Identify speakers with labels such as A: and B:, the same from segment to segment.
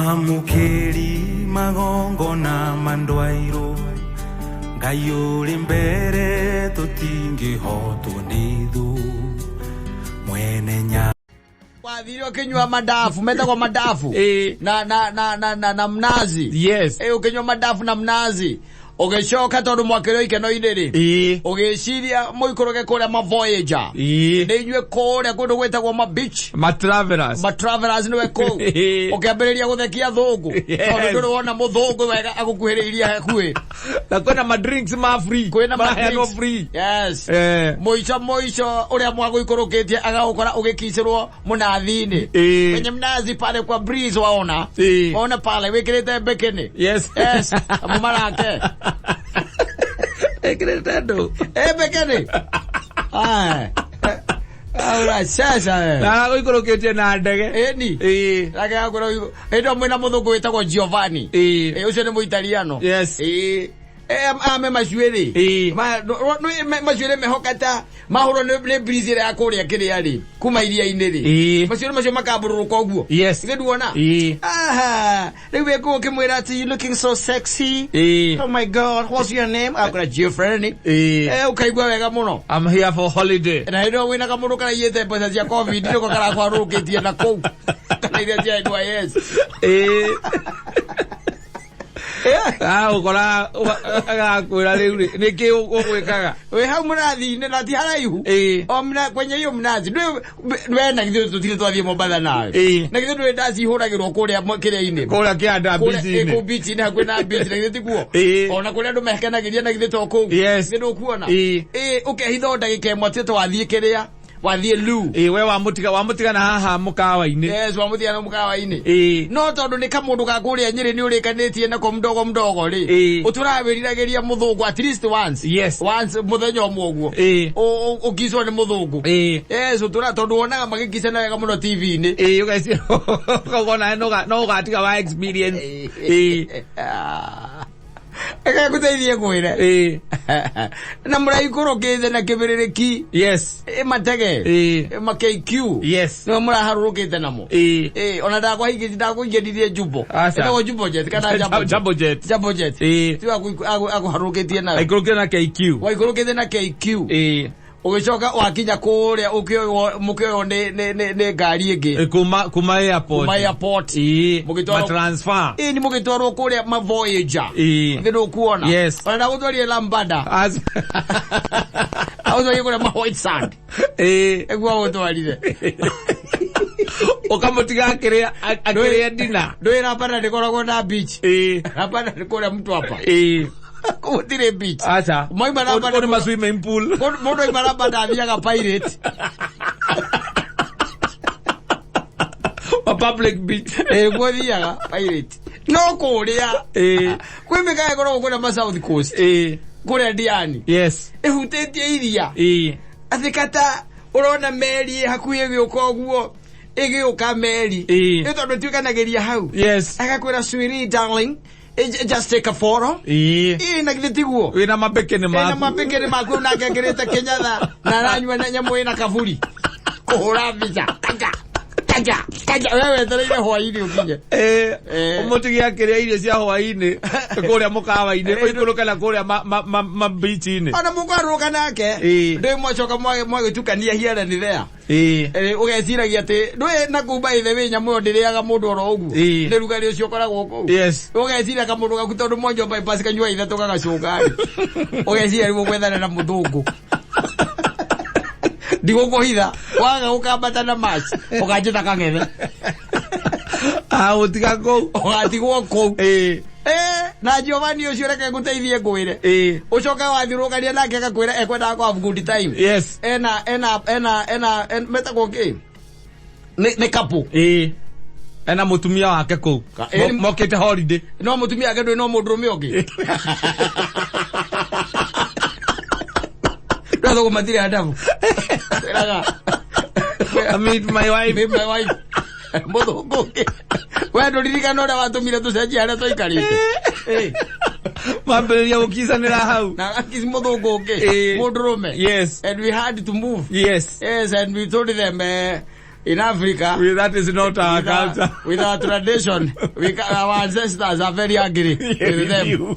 A: Mwamũkĩri magongona mandwairwo Ngai ũrĩ mbere tũtingĩhotwo nĩ thũ mwene nya
B: Wathire ũkĩnyua madafu, metagwo madafu.
C: Ĩĩ.
B: Na na na na na, na mnazi.
C: Yes.
B: Ĩ ũkĩnyua madafu na mnazi. Ũgĩcoka tondũ mwakĩrĩ ikeno-inĩ rĩ.
C: Ĩĩ.
B: Ũgĩciria mũikũrũke kũrĩa ma Voyager.
C: Ĩĩ.
B: Nĩ inyuĩ kũrĩa kũndũ gwĩtagwo ma beach.
C: Ma travelers.
B: Ma travelers nĩwe kũu.
C: Ĩĩ.
B: Ũkĩambĩrĩria gũthekia thũngũ.
C: Yes.
B: Tondũ ndũrĩ wona mũthũngũ wega agũkuhĩrĩirie hakuhĩ.
C: Na kwĩna ma drinks ma free.
B: Kwĩna ma
C: Maraheanwo
B: drinks.
C: free.
B: Yes.
C: Eh.
B: Mũico mũico ũrĩa mwagũikũrũkĩtie agagũkora ũgĩkicĩrwo mũnathi-inĩ.
C: Ĩĩ.
B: Kwenye mnazi pale kwa breeze waona.
C: Ĩĩ.
B: Waona pale wĩkĩrĩte mbekeni.
C: Yes.
B: Yes. Mũmarake.
C: Ĩkĩrĩte ndũ.
B: Eh, mbekeni. Aya. Aura sasa. eh.
C: Na gũikũrũkĩtie na ndege.
B: Ĩni.
C: Ĩĩ.
B: Nake agakũra hĩndĩ ĩyo mwĩna mũthũngũ wĩtagwo Giovanni.
C: Ĩĩ.
B: Ĩ, ũcio nĩ mũitaliano.
C: Yes.
B: Ĩĩ. Eh, ame macuĩrĩ.
C: Ĩĩ.
B: Macuĩrĩ mehoketa mahũrwo nĩ breeze ĩrĩa ya kũrĩa kĩrĩa rĩ kuma iria-inĩ rĩ.
C: Ĩĩ.
B: Macuĩrĩ macio makambũrũrũka ũguo.
C: Yes.
B: Githĩ nduona?
C: Ĩĩ.
B: Aha. Rĩu wĩ kũu ũkĩmwĩra atĩ you looking so sexy.
C: Ĩĩ.
B: Oh my God, what's your name? Akũra Giovanni.
C: Ĩĩ.
B: Eh, ũkaigua wega mũno.
C: I'm here for holiday.
B: Na hĩndĩ ĩyo wĩna kamũndũ karaiyĩte mbeca cia covid nĩko karakwarũrũkĩtie na kũu kana iria cia NYS.
C: Ĩĩ. Ah, ũkora agakwĩra rĩu rĩ nĩkĩ ũgwĩkaga
B: Wĩ hau mũnathi-inĩ na ti haraihu.
C: Ĩĩ.
B: O mna kwenye hiyo mnazi. Ndũĩ we na githĩ tũtirĩ twathiĩ Mombatha nawe.
C: Ĩĩ.
B: Na githĩ ndũĩ ndaci ihũragĩrwo kũrĩa kĩrĩa-inĩ.
C: kũrĩa kĩanda
B: Kũrĩa- ĩ,
C: beach-inĩ
B: kũu beach-inĩ hakuhĩ na beach na githĩ tiguo.
C: Ĩĩ.
B: Ona kũrĩa andũ mekenagĩria na githĩ to kũu.
C: Yes.
B: Githĩ ndũkuona.
C: Ĩĩ.
B: Ĩĩ ũkehitha o ndagĩka ĩmwe atĩ twathiĩ kĩrĩa wathiĩ lu.
C: Ĩĩ we wamũtiga wamũtiga na haha mũkawa-inĩ
B: Yes, wamũtiga na mũkawa-inĩ.
C: Ĩĩ.
B: No tondũ nĩ kamũndũ ga kũrĩa Nyĩrĩ nĩ ũrĩkanĩtie nako mdogo mdogo rĩ.
C: Ĩĩ.
B: Ũtũraga wĩriragĩria mũthũngũ at least once.
C: Yes.
B: Once mũthenya ũmwe ũguo.
C: Ĩĩ.
B: Ũkicwo nĩ mũthũngũ.
C: Ĩĩ.
B: Yes, ũtũraga tondũ wonaga magĩkicana wega mũno TV-inĩ.
C: Ĩĩ ũgeciria ũkauga onawe no ũgatiga wa experience Ĩĩ.
B: Reke ngũteithie ngwĩre.
C: Ĩĩ.
B: Na mũraikũrũkĩte na kĩbĩrĩrĩki.
C: Yes.
B: Ĩ matege.
C: Ĩĩ.
B: Ĩ ma KQ.
C: Yes.
B: Nĩmo mũraharũrũkĩte namo.
C: Ĩĩ.
B: Ĩ ona ndakwahingĩtie ndakũingĩririe jumbo.
C: Aca.
B: Ĩtagwo jumbo jet kana jumbo jet.
C: Jumbo jet.
B: Jumbo jet.
C: Ĩĩ.
B: Tiwe akũharũrũkĩtie nayo.
C: Aikũrũkĩte na KQ.
B: Waikũrũkĩte na KQ.
C: Ĩĩ.
B: Ũgĩcoka wakinya kũrĩa ũkĩoywo mũkĩoywo nĩ nĩ nĩ nĩ ngari ĩngĩ.
C: Ĩ, kuma kuma airport.
B: Kuma airport.
C: Ĩĩ.
B: Mũgĩtwarwo-
C: Ma transfer.
B: Ĩ nĩ mũgĩtwarwo kũrĩa ma Voyager.
C: Ĩĩ.
B: Nĩ ndũkuona.
C: Yes.
B: Ona ndagũtwarire Lambada.
C: As
B: Agũtwarire kũrĩa ma White Sand.
C: Ĩĩ.
B: Nĩguo agũtwarire.
C: Ũkamũtiga akĩrĩa akĩrĩa dinner.
B: Ndũĩ Lambada ndĩkoragwo na beach.
C: Ĩĩ.
B: Lambada nĩ kũrĩa Mtwapa.
C: Ĩĩ.
B: Gũtirĩ beach.
C: Aca.
B: Moima Lambada
C: Kũu nĩ ma swimming pool.
B: Mũndũ aima Lambada athiaga Pirate.
C: Ma public beach.
B: Ĩĩ kuo thiaga Pirate. No kũrĩa.
C: Ĩĩ.
B: Kwĩ mĩkawa ĩkoragwo kũrĩa ma South Coast.
C: Ĩĩ.
B: Kũrĩa Diani.
C: Yes.
B: Ĩhutĩtie iria.
C: Ĩĩ.
B: Atĩ kata ũrona meri ĩ hakuhĩ ĩgĩũka ũguo ĩgĩũka meri.
C: Ĩĩ.
B: Nĩ tondũ ĩtuĩkanagĩria hau.
C: Yes.
B: Agakwĩra sweetie darling just take a photo.
C: Ĩĩ.
B: Ĩĩ na githĩ tiguo.
C: Wĩna mabekeni
B: Ĩna
C: maku.
B: mabekeni maku nake ekĩrĩte kĩnyatha na aranyua na nyamũ ĩna kaburi. Kũhũra mbica. Kanja. Kanja. Kanja. We wetereire hwainĩ ũkinye.
C: Eh,
B: Eh.
C: ũmũtige akĩrĩa irio cia hwainĩ kũrĩa mũkawa-inĩ ũikũrũke na kũrĩa mabichi-inĩ
B: Ona mũkwarũrũka nake.
C: Ĩĩ.
B: Ndũĩ mwacoka mwagĩtukania here and there.
C: Ĩĩ.
B: Eh, ũgeciragia atĩ ndũĩ na kuu by the way nyamũ ĩyo ndĩrĩaga mũndũ oro ũguo
C: Ĩĩ.
B: nĩ rugarĩ ũcio ũkoragwo kũu
C: Yes.
B: ũgeciria kamũndũ gaku tondũ mwanjwo bypass kanyua ithatũ gagacũnga rĩ ũgeciria rĩu ũgwethana na mũthũngũ ndigũkũhitha waga gũkambata na match ũkanjĩta kang'ethe
C: Ah, ũtiga kũu
B: ũgatigwo kũu
C: Ĩĩ.
B: Eh, na Giovanni ũcio reke ngũteithie ngwĩre
C: Ĩĩ.
B: ũcoke wathiũrũkania nake agakwĩra ekwendaga kwa have good time
C: Yes.
B: ena ena ena ena metagwo kĩ nĩ couple
C: Ĩĩ. Ena mũtumia wake kũu.
B: Ĩĩ.
C: Mokĩte holiday.
B: No mũtumia wake ndũĩ no mũndũrũme ũngĩ ndwathũgũ matirĩ adabu. Kwĩraga
C: I meet my wife.
B: Meet my wife. Mũthũngũ ũngĩ we ndũririkana ũrĩa watũmire tũcenjie harĩa twaikarĩte. Ĩĩ.
C: Mambĩrĩria gũkicanĩra hau.
B: Na akici mũthũngũ ũngĩ
C: Ĩĩ.
B: mũndũrũme.
C: Yes.
B: And we had to move.
C: Yes.
B: Yes, and we told them, In Africa,
C: That is not our
B: with our,
C: culture.
B: with our tradition, our ancestors are very angry with them.
C: You.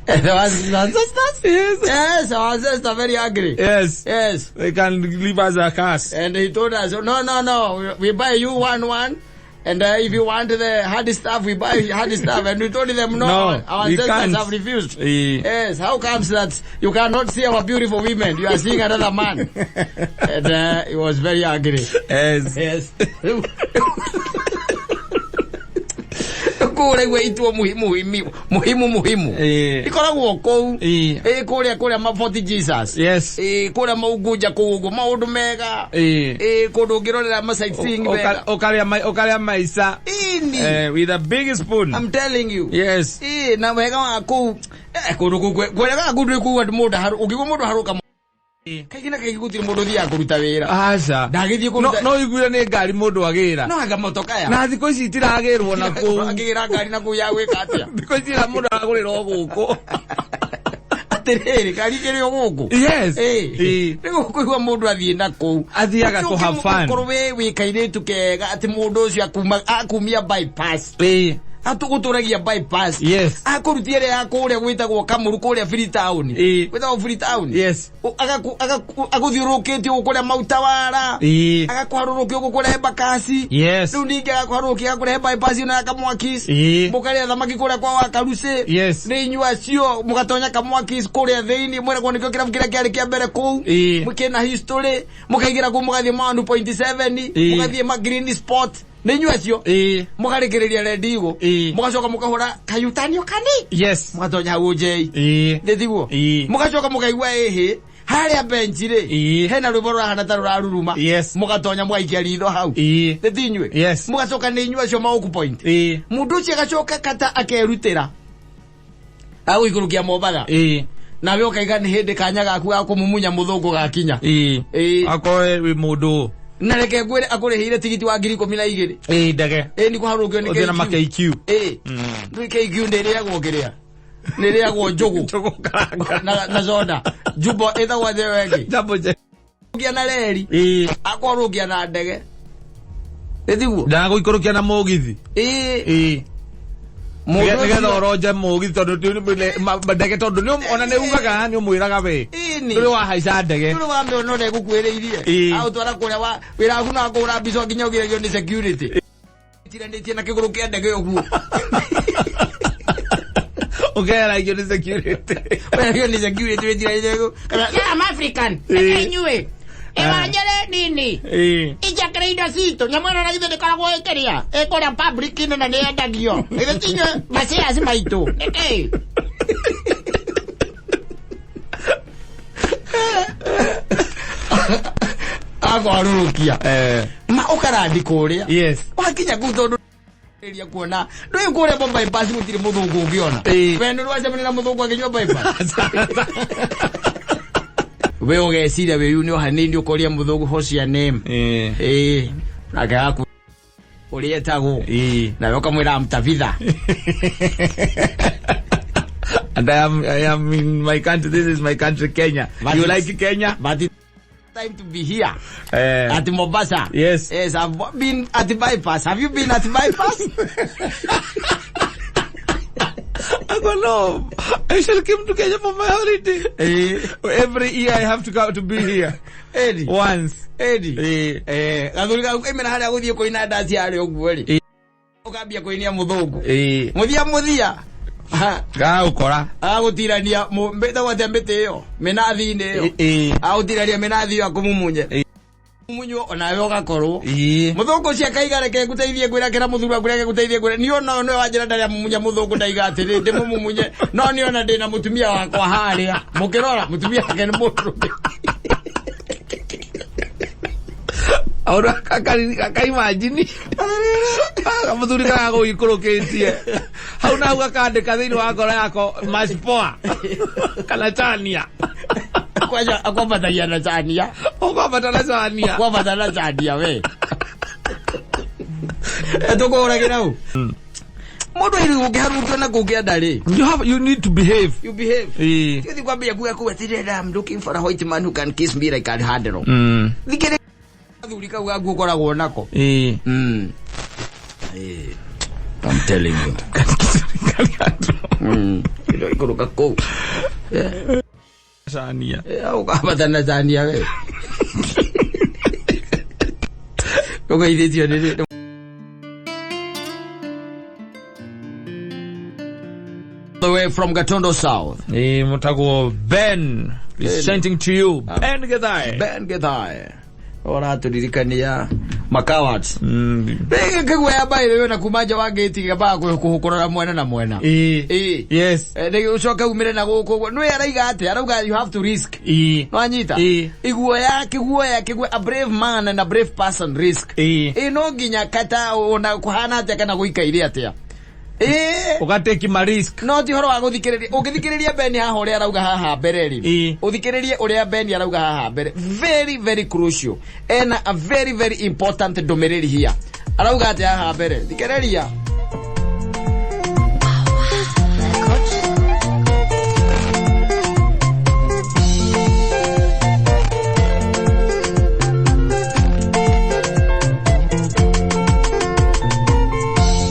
B: The ancestors?
C: Yes.
B: Yes, our ancestors are very angry.
C: Yes.
B: Yes.
C: They can leave us a curse.
B: And he told us, no, no, no, we buy you one, and if you want the hard stuff, we buy hard stuff. And we told them, no,
C: No,
B: our
C: we
B: ancestors
C: can't.
B: have refused.
C: Eh.
B: Yes, how comes that you cannot see our beautiful women? You are seeing another man. And he was very angry.
C: Yes.
B: Yes. Kũrĩa igwe itwo muhimu muhimu muhimu muhimu
C: Eh.
B: ikoragwo kũu
C: Eh.
B: ĩ kũrĩa kũrĩa ma Fort Jesus
C: Yes.
B: ĩ kũrĩa maungunja kũu ũguo maũndũ mega
C: Eh.
B: ĩ kũndũ ũngĩrorera ma sightseeing mega
C: Ukarĩa maica
B: ini
C: with a big spoon.
B: I'm telling you.
C: Yes.
B: Ĩ na wega wa kũu kũndũ kũu kwega kũu ndwĩ kũu andũ mũndũ haru ũngĩgua mũndũ harũka kaingĩ na kaingĩ gũtirĩ mũndũ ũthiaga kũruta wĩra.
C: Aca.
B: Ndagĩthiĩ
C: No
B: kũruta
C: no iguire nĩ ngari mũndũ agĩra.
B: No anga motokaya.
C: Na thikũ ici itiragĩrwo na kũu.
B: Angĩgĩra ngari na kũu ya gwĩka atĩa?
C: Thikũ ici ira mũndũ aragũrĩra o gũkũ.
B: Atĩrĩrĩ, ngari ĩkĩrĩ o gũkũ.
C: Yes.
B: Ĩ,
C: Ĩ.
B: nĩ gũkũigua mũndũ athiĩ na kũu.
C: Athiaga kũ have fun.
B: Ũkorwo wĩ kairĩtu kega atĩ mũndũ ũcio akumia bypass.
C: Ĩ.
B: Atũgũtũragia bypass.
C: Yes.
B: Akũrutia ĩrĩa ya kũrĩa gwĩtagwo Kamũru kũrĩa Freetown.
C: Ĩ.
B: Gwĩtagwo Freetown.
C: Yes.
B: Agũthiũrũrũkĩtie gũkũ kũrĩa Mautawara.
C: Ĩ.
B: Agakũharũrũkia gũkũ kũrĩa Embakasi.
C: Yes.
B: Rĩu ningĩ agakũharũrũkia agakũrehe bypass ĩno ya Kamwakis.
C: Ĩ.
B: Mũkarĩa thamaki kũrĩa kwa Wakarucĩ.
C: Yes.
B: Nĩ inyuĩ acio mũgatonya Kamwakis kũrĩa thĩinĩ mwĩragwo nĩkĩo kĩrabu kĩrĩa kĩarĩ kĩa mbere kũu.
C: Ĩ.
B: Kĩna history. Mũkaingĩra kũu mũgathiĩ ma 1.7.
C: Ĩ.
B: Mũgathiĩ ma Green Spot. Nĩ inyuĩ acio.
C: Ĩ.
B: Mũkarĩkĩrĩria Rendigo.
C: Ĩ.
B: Mũgacoka mũkahũra kayutanio kani.
C: Yes.
B: Mũgatonya hau njei.
C: Ĩ.
B: Nĩ tiguo?
C: Ĩ.
B: Mũgacoka mũkaigua ĩhĩ harĩa benji rĩ
C: Ĩ.
B: hena rwĩmbo rũrahana ta rũraruruma.
C: Yes.
B: Mũgatonya mũgaikia ritho hau.
C: Ĩ.
B: Nĩ ti inyuĩ?
C: Yes.
B: Mũgacoka nĩ inyuĩ acio maũku point.
C: Ĩ.
B: Mũndũ ũcio agacoka kata akerutĩra agũikũrũkia Mombatha.
C: Ĩ.
B: Nawe ũkaiga nĩ hĩndĩ kanya gaku ga kũmumunya mũthũngũ gakinya.
C: Ĩ.
B: Ĩ.
C: Akorwo wĩ mũndũ.
B: Na reke ngwĩre akũrĩhĩire tigiti wa 12,000.
C: Ĩ ndege.
B: Ĩ nĩ kũharũrũkio nĩ
C: Ũthiĩ na
B: KQ.
C: ma KQ.
B: Ĩ. Ndũĩ KQ ndĩrĩagwo kĩrĩa? Nĩrĩagwo njũgũ.
C: Njũgũ karanga.
B: Na soda. Jumbo ĩtagwo atĩa ĩyo ĩngĩ?
C: Jambo je.
B: Ũrũkia na reri.
C: Ĩ.
B: Akwarũkia na ndege. Nĩ tiguo?
C: Ndagũikũrũkia na mũgithi.
B: Ĩ.
C: Ĩ.
B: Mũndũ
C: Nĩgetha
B: ũcio-
C: ũronje mũgithi tondũ ndege tondũ nĩ ona nĩ ugaga nĩ ũmwĩraga we.
B: Ĩni.
C: Ndũrĩ wahaica ndege.
B: Ndũrĩ wamĩona ũrĩa ĩgũkuĩrĩirie.
C: Ĩ.
B: Agũtwara kũrĩa wa wĩra waku no wakũhũra mbica nginya ũgiragio nĩ security. Tiranĩtie na kĩgũrũ kĩa ndege ũguo.
C: Ũkeragio nĩ security.
B: Ũkeragio nĩ security wĩtiranĩtie ũguo. Kana
D: Yeah, I'm African.
C: Ĩ.
D: Inyuĩ. Ĩwanyere nini.
C: Ĩ.
D: Ijakĩre indo citũ. Nyamũ ĩno na githĩ ndĩkoragwo ĩkĩrĩa. Ĩkũrĩa public-inĩ na nĩyendagio. Githĩ ti inyuĩ maciaci maitũ. Nĩkĩ?
B: Akwarũrũkia.
C: Eh.
B: Ma ũkarandi kũrĩa.
C: Yes.
B: Wakinya kũu tondũ ria kuona ndũĩ kũrĩa bo bypass gũtirĩ mũthũngũ ũngĩona.
C: Ĩ.
B: We nĩ ũracemania na mũthũngũ akĩnyua bypass. We ũgeciria wĩ yu nĩ hanini ũkoria mũthũngũ what's your name.
C: Ĩ.
B: Ĩ. Nake agaku ũrĩa etagwo.
C: Ĩ.
B: Nawe ũkamwĩra I'm Tabitha.
C: And I am in my country. This is my country, Kenya.
B: But
C: You
B: it's-
C: like Kenya?
B: But it's time to be here
C: Eh.
B: at Mombasa.
C: Yes.
B: Yes, I've been at bypass. Have you been at bypass?
C: I go, no. I shall come to Kenya for my holiday.
B: Eh.
C: Every year I have to go to be here.
B: Eddie.
C: Once.
B: Eddie.
C: Eh.
B: Eh, gathuri gaku kaimĩra harĩa gũthiĩ kũina ndaci harĩa ũguo rĩ.
C: Eh.
B: Ũkambia kũinia mũthũngũ.
C: Eh.
B: Mũthia mũthia. Ha,
C: Gagũkora.
B: Agũtirania mbĩtagwo atĩa mĩtĩ ĩyo? Mĩnathi-inĩ ĩyo.
C: Eh.
B: Agũtirania mĩnathi ĩyo akũmumunye.
C: Eh.
B: Mumunywo onawe ũgakorwo.
C: Eh.
B: Mũthũngũ ũcio akaiga reke ngũteithie ngwĩra kĩra mũthuri waku reke ngũteithie ngwĩra niĩ ona nĩwe wanjĩra ndarĩa mumunya mũthũngũ ndaiga atĩrĩ ndĩmũmumunye no niĩ ona ndĩna mũtumia wakwa harĩa mũkĩrora mũtumia wake nĩ mũndũrũme.
C: Aũndũ akaimagine. Mũthuri karagũikũrũkĩtie. Hau na hau gakandĩka thĩinĩ wa ngoro yako maspoa. Kana chania.
B: Kwanja akwambatagia na chania.
C: Ũkwambata na chania.
B: Akwambata na chania we. Tũkũhũragĩra u. Mũndũ ĩrĩ ũngĩharũrũkio na kũu kĩanda rĩ.
C: You need to behave.
B: You behave.
C: Ĩĩ.
B: Ti ũthiĩ kwambia kuga kũu atĩrĩrĩ, I'm looking for a white man who can kiss me like Alejandro. Thikĩrĩria gathuri kau gaku ũkoragwo nako.
C: Ĩĩ.
B: Eh, I'm telling you. Ĩno ikũrũka kũu.
C: Cania.
B: Ũkabatana cania we. Ũgeithĩtio nĩ the way from Gatondo South.
C: Ĩĩ, mũtagwo Ben is sending to you. Ben Githae.
B: Ben Githae. Ũratũririkania makawards. Kĩguoya mbaĩ na kuma nja wa ngĩti gĩkambaga kũhũkũrora mwena na mwena.
C: Ĩĩ.
B: Ĩĩ.
C: Yes.
B: Nĩ ũcoke umĩre na gũkũ ũguo. Nĩwe araiga atĩa? Arauga you have to risk.
C: Ĩĩ.
B: Nwanyita?
C: Ĩĩ.
B: Iguoya kĩguoya kĩguoya a brave man and a brave person risk.
C: Ĩĩ.
B: Ĩĩ no nginya kata ona kũhana atĩa kana gũikaire atĩa. Ĩĩ.
C: Ũgateki ma risk.
B: No ti ũhoro wa gũthikĩrĩria ũngĩthikĩrĩria Ben haha ũrĩa arauga haha mbere rĩ.
C: Ĩĩ.
B: Ũthikĩrĩrie ũrĩa Ben arauga haha mbere. Very very crucial. Ena a very very important ndũmĩrĩri here. Arauga atĩa haha mbere? Thikĩrĩria.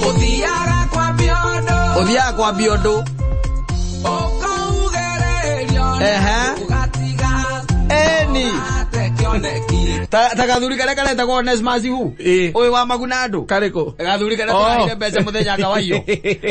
A: Ũthiaga kwa biondo
B: Ũthiaga kwambia ũndũ.
A: ũkaugĩrĩrio
B: Ehe.
A: ũgatiga
B: Eni.
A: ate kĩoneki
B: Ta gathuri karĩa karetagwo Onesmus Hu.
C: Ĩĩ.
B: Ũyũ wa maguna andũ.
C: Karĩkũ?
B: Gathuri karĩa
C: Oh.
B: tũrahire mbeca mũthenya ngawaiyo.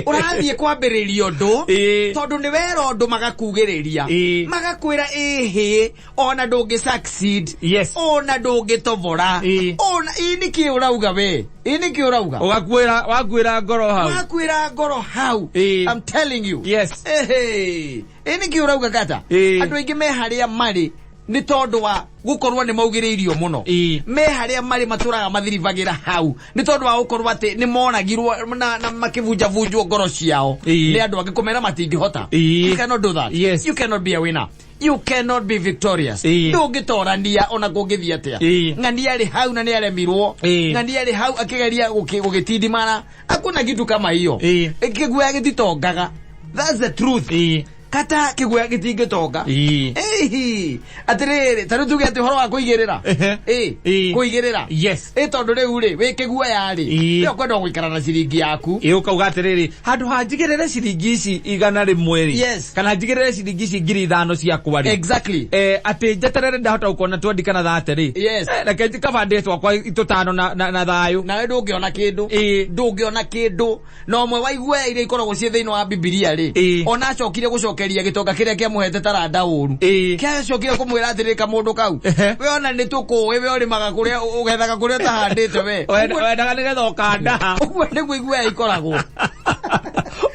B: Ũrathiĩ kwambĩrĩria ũndũ.
C: Ĩĩ.
B: Tondũ nĩ wera ũndũ magakugĩrĩria.
C: Ĩĩ.
B: Magakwĩra ĩhĩ ona ndũngĩ succeed.
C: Yes.
B: Ona ndũngĩtobora.
C: Ĩĩ.
B: Ona ĩ nĩkĩ ũrauga we? Ĩ nĩkĩ ũrauga?
C: Ũgakuĩra wakuĩra ngoro hau.
B: Wakwĩra ngoro hau.
C: Ĩĩ.
B: I'm telling you.
C: Yes.
B: Ehe. Ĩ nĩkĩ ũrauga kata?
C: Ĩĩ.
B: Andũ aingĩ me harĩa marĩ nĩ tondũ wa gũkorwo nĩ maugĩrĩirio mũno.
C: Ĩĩ.
B: Me harĩa marĩ matũraga mathiribagĩra hau nĩ tondũ wa gũkorwo atĩ nĩ moragirwo na makĩbunjabunjwo ngoro ciao
C: Ĩĩ.
B: nĩ andũ angĩ kũmera matingĩhota.
C: Ĩĩ.
B: You cannot do that.
C: Yes.
B: You cannot be a winner. You cannot be victorious.
C: Ĩĩ.
B: Ndũngĩtorania ona kũngĩthiĩ atĩa.
C: Ĩĩ.
B: Ng'ania arĩ hau na nĩ aremirwo.
C: Ĩĩ.
B: Ng'ania arĩ hau akĩgeria gũgĩtindimara. Hakuna kitu kama hiyo.
C: Ĩĩ.
B: Kĩguoya gĩtitongaga. That's the truth.
C: Ĩĩ.
B: Kata kĩguoya gĩtingĩtonga.
C: Ĩĩ.
B: Ĩhi. Atĩrĩrĩ, ta rĩu tuge atĩ ũhoro wa kũigĩrĩra.
C: Ehe.
B: Ĩĩ.
C: Ĩĩ.
B: Kũigĩrĩra.
C: Yes.
B: Ĩ tondũ rĩu rĩ, wĩ kĩguoya rĩ,
C: Ĩĩ.
B: we ũkwenda gũikara na ciringi yaku.
C: Ĩ ũkauga atĩrĩrĩ handũ ha njigĩrĩre ciringi ici 100 rĩ
B: Yes.
C: kana njigĩrĩre ciringi ici 5,000 ciakwa rĩ
B: Exactly.
C: Atĩ njeterere ndahota gũkona 20 kana 30 rĩ.
B: Yes.
C: Reke kabandĩ twakwa tũtano na thayũ.
B: Nawe ndũngĩona kĩndũ.
C: Ĩĩ.
B: Ndũngĩona kĩndũ. Na ũmwe wa iguoya iria ikoragwo ciĩ thĩinĩ wa Bibilia rĩ,
C: Ĩĩ.
B: ona acokire gũcokeria gĩtonga kĩrĩa kĩamũhete taranda ũru.
C: Ĩĩ.
B: Kĩacokire kũmwĩra atĩrĩ kamũndũ kau.
C: Ehe.
B: We ona nĩ tũkũĩ we ũrĩmaga kũrĩa ũgethaga kũrĩa ũtahandĩte we.
C: Wendaga nĩgetha ũkandaha.
B: Ũguo nĩguo iguoya ikoragwo.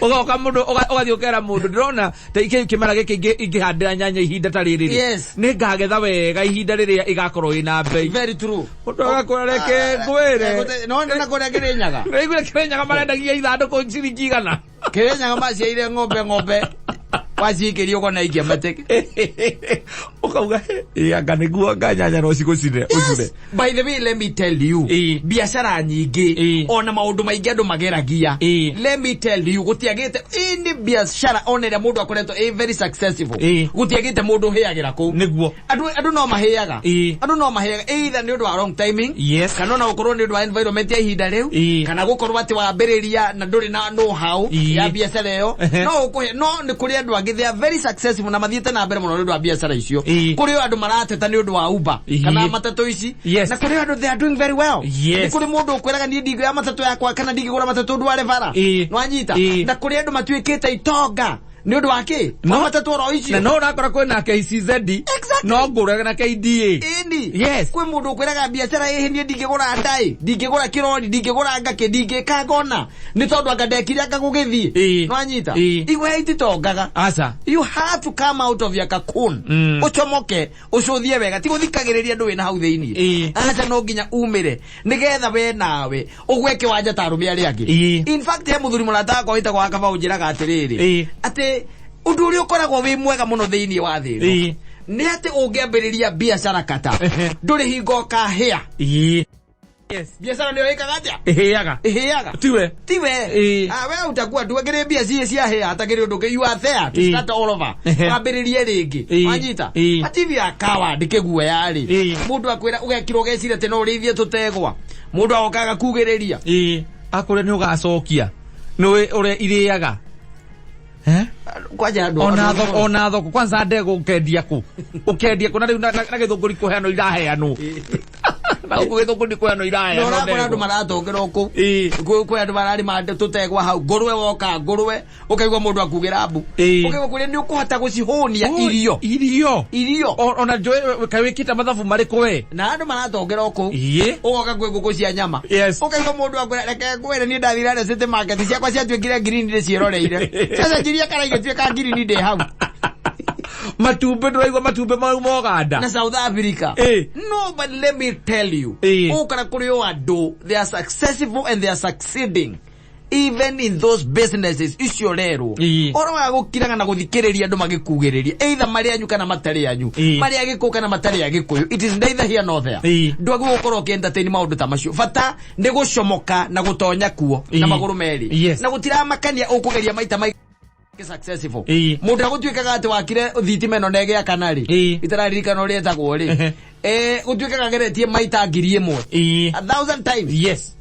C: Ũgoka mũndũ ũgathiĩ ũkera mũndũ ndĩrona ta kĩmera gĩkĩ ingĩhandĩra nyanya ihinda ta rĩrĩ rĩ
B: Yes.
C: nĩ ngagetha wega ihinda rĩrĩa ĩgakorwo ĩna mbei.
B: Very true.
C: Mũndũ agakwĩra reke ngwĩre.
B: No nĩ na kũrĩa Kĩrĩnyaga.
C: Nĩaiguire Kĩrĩnyaga marendagia ithandũkũ ciringi 100.
B: Kĩrĩnyaga maciaire ng'ombe waciikĩria ũkona ikia mateke.
C: Ũkauga ĩ anga nĩguo anga nyanya no cigũcine ũcine.
B: By the way, let me tell you,
C: Ĩĩ.
B: biacara nyingĩ
C: Ĩĩ.
B: ona maũndũ maingĩ andũ mageragia.
C: Ĩĩ.
B: Let me tell you, gũtiagĩte ĩni biacara ona ĩrĩa mũndũ akoretwo ĩ very successful.
C: Ĩĩ.
B: Gũtiagĩte mũndũ ũhĩagĩra kũu.
C: Nĩguo.
B: Andũ no mahĩaga.
C: Ĩĩ.
B: Andũ no mahĩaga either nĩ ũndũ wa wrong timing.
C: Yes.
B: Kana ona gũkorwo nĩ ũndũ wa environment ya ihinda rĩu.
C: Ĩĩ.
B: Kana gũkorwo atĩ wambĩrĩria na ndũrĩ na know how
C: Ĩĩ.
B: ya biacara ĩyo.
C: Ehe.
B: No ũkũhe no nĩ kũrĩ andũ angĩ they are very successful na mathiĩte na mbere mũno nĩ ũndũ wa biacara icio.
C: Ĩĩ.
B: Kũrĩ o andũ marateta nĩ ũndũ wa Uber
C: Ĩĩ.
B: kana matatũ ici.
C: Yes.
B: Na kũrĩ andũ they are doing very well.
C: Yes.
B: Nĩ kũrĩ mũndũ ũkwĩraga niĩ ndingĩoya matatũ yakwa kana ndingĩgũra matatũ ndware bara.
C: Ĩĩ.
B: Nĩwanyita?
C: Ĩĩ.
B: Na kũrĩ andũ matuĩkĩte itonga nĩ ũndũ wa kĩ?
C: No.
B: Wa matatũ oro icio.
C: Na no ũrakora kwĩna KCZ
B: Exactly.
C: no ngũre na KDA.
B: Ĩni.
C: Yes.
B: Kwĩ mũndũ ũkwĩraga biacara ĩhĩ niĩ ndingĩgũra ndaĩ, ndingĩgũra kĩrori, ndingĩgũra ngakĩ, ndingĩka ngona. Nĩ tondũ anga ndekire anga gũgĩthiĩ.
C: Ĩĩ.
B: Nĩwanyita?
C: Ĩĩ.
B: Igwe ititongaga.
C: Aca.
B: You have to come out of your cocoon. Ũcomoke, ũcũthie wega, ti gũthikagĩrĩria andũ wĩna hau thĩiniĩ.
C: Ĩĩ.
B: Aca no nginya umĩre nĩgetha we nawe ũgwe kĩwanja ta arũme arĩa angĩ.
C: Ĩĩ.
B: In fact he mũthuri mũrata wakwa wĩtagwo Wakaba ũnjĩraga atĩrĩrĩ
C: Ĩĩ.
B: atĩ ũndũ ũrĩa ũkoragwo wĩ mwega mũno thĩiniĩ wa thĩ ĩno
C: Ĩĩ.
B: nĩ atĩ ũngĩambĩrĩria biacara kata
C: Ehe.
B: ndũrĩ hingo ũkahĩa.
C: Ĩĩ. Yes.
B: Biacara nĩyo ĩkaga atĩa?
C: Ĩhĩaga.
B: Ĩhĩaga.
C: Tiwe.
B: Tiwe.
C: Ĩĩ.
B: Ah, we utakuwa tu kĩrĩ mbia ciĩ ciahĩa atakĩrĩ ũndũ ũngĩ. You are there to
C: Ĩĩ.
B: start all over.
C: Ehe.
B: Wambĩrĩrie rĩngĩ.
C: Ĩĩ.
B: Wanyita?
C: Ĩĩ.
B: But if you are coward kĩguoya rĩ.
C: Ĩĩ.
B: Mũndũ akwĩra ũgekira ũgeciria atĩ no ũrĩithie tũtegwa. Mũndũ agoka agakugĩrĩria.
C: Ĩĩ. Akũrĩa nĩ ũgacokia. Nĩ ũrĩa irĩaga. Eh?
B: Kwanja andũ.
C: Ona
B: andũ-
C: thoko, ona thoko kwanza ndego ũkendia kũ? Ũkendia kũ na rĩu na gĩthũngũri kũheanwo iraheanwo. Na gũkũ gĩthũngũri kũheanwo
B: Na
C: iraheanwo.
B: ũrakora andũ
C: ndegwa.
B: maratongera kũu.
C: Ĩĩ.
B: Kwĩ andũ mararĩma tũtegwa hau ngũrwe woka ngũrwe ũkaigua mũndũ akugĩra mbu.
C: Ĩĩ.
B: Ũkaigua kũrĩa nĩ ũkũhota gũcihũnia irio.
C: Irio.
B: Irio.
C: Ona njũĩ kaĩ wĩkĩte mathabu marĩkũ we?
B: Na andũ maratongera kũu.
C: Ĩĩ.
B: Ũgoka kwĩ ngũkũ cia nyama.
C: Yes.
B: Ũkaigua mũndũ akwĩra reke ngwĩre niĩ ndathire harĩa City Market ciakwa ciatuĩkire ngirini ndĩciĩroreire. Ciacenjirie kara igĩtuĩka ngirini ndĩ hau.
C: Matumbĩ ndũraigua matumbĩ mau ma Ũganda.
B: Na South Africa.
C: Ĩĩ.
B: No, but let me tell you.
C: Ĩĩ.
B: Ũkara kũrĩ o andũ, they are successful and they are succeeding. Even in those businesses icio rerwo.
C: Ĩĩ.
B: Ũhoro wa gũkiraga na gũthikĩrĩria andũ magĩkugĩrĩria either marĩ anyu kana matarĩ anyu.
C: Ĩĩ.
B: Marĩ agĩkũyũ kana matarĩ agĩkũyũ. It is neither here nor there.
C: Ĩĩ.
B: Ndwagĩrĩirwo gũkorwo ũkĩ-entertain maũndũ ta macio. Bata nĩ gũcomoka na gũtonya kuo na
C: Ĩĩ.
B: magũrũ merĩ.
C: Yes.
B: Na gũtiramakania ũkũgeria maita maingĩ successful.
C: Ĩĩ.
B: Mũndũ agũtuĩkaga atĩ wakire thitima ĩno na ĩgĩakana rĩ.
C: Ĩĩ.
B: Itararirikana ũrĩa ĩtagwo rĩ.
C: Ehe.
B: Gũtuĩkaga ageretie maita 1000.
C: Ĩĩ.
B: 1,000 times.
C: Yes.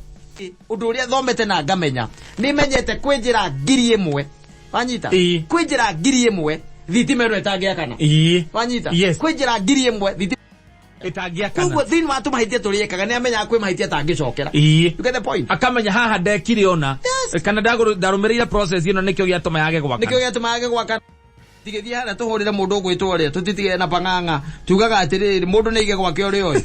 B: Ũndũ ũrĩa thomete na ngamenya nĩ menyete kwĩ njĩra 1000. Wanyita?
C: Ĩĩ.
B: Kwĩ njĩra 1000 thitima ĩno ĩtangĩakana.
C: Ĩĩ.
B: Wanyita?
C: Yes.
B: Kwĩ njĩra 1000 thitima.
C: Ĩtangĩakana.
B: Koguo thĩinĩ wa tũmahĩtia tũrĩekaga nĩ amenyaga kwĩ mahĩtia atangĩcokera.
C: Ĩĩ.
B: You get the point?
C: Akamenya haha ndekire ona.
B: Yes.
C: Kana ndarũmĩrĩire process ĩno nĩkĩo gĩatũma yage gwakana.
B: Nĩkĩo gĩatũma yage gwakana. Tigĩthiĩ harĩa tũhũrĩre mũndũ ũgwĩtwo ũrĩa tũtitigĩre na pang'ang'a tugaga atĩrĩrĩ mũndũ nĩ aige gwake ũrĩa oĩ.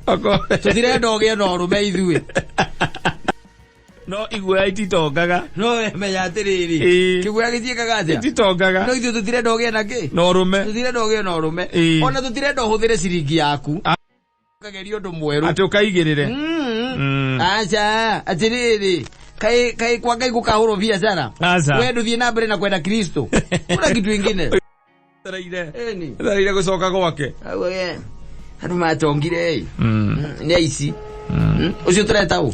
B: Tũtirenda ũgĩe na ũrũme ithuĩ.
C: No iguoya ititongaga.
B: No we menya atĩrĩrĩ
C: Ĩĩ.
B: kĩguoya gĩtiĩkaga atĩa?
C: Ititongaga.
B: No ithuĩ tũtirenda ũgĩe na kĩ?
C: Na ũrũme.
B: Tũtirenda ũgĩe na ũrũme.
C: Ĩĩ.
B: Ona tũtirenda ũhũthĩre ciringi yaku. Ũkageria ũndũ mwerũ.
C: Atĩ ũkaigĩrĩre.
B: Aca atĩrĩrĩ kaĩ kaĩ kwa Ngai gũkahũrwo biacara.
C: Aca.
B: We ndũthiĩ na mbere na kwenda Kristo. Kuna kitu ingine.
C: Etereire.
B: Ĩni.
C: Etereire gũcoka gwake.
B: Hau we. Andũ matongire ĩ. Nĩ aici. Ũcio tũreta ũ?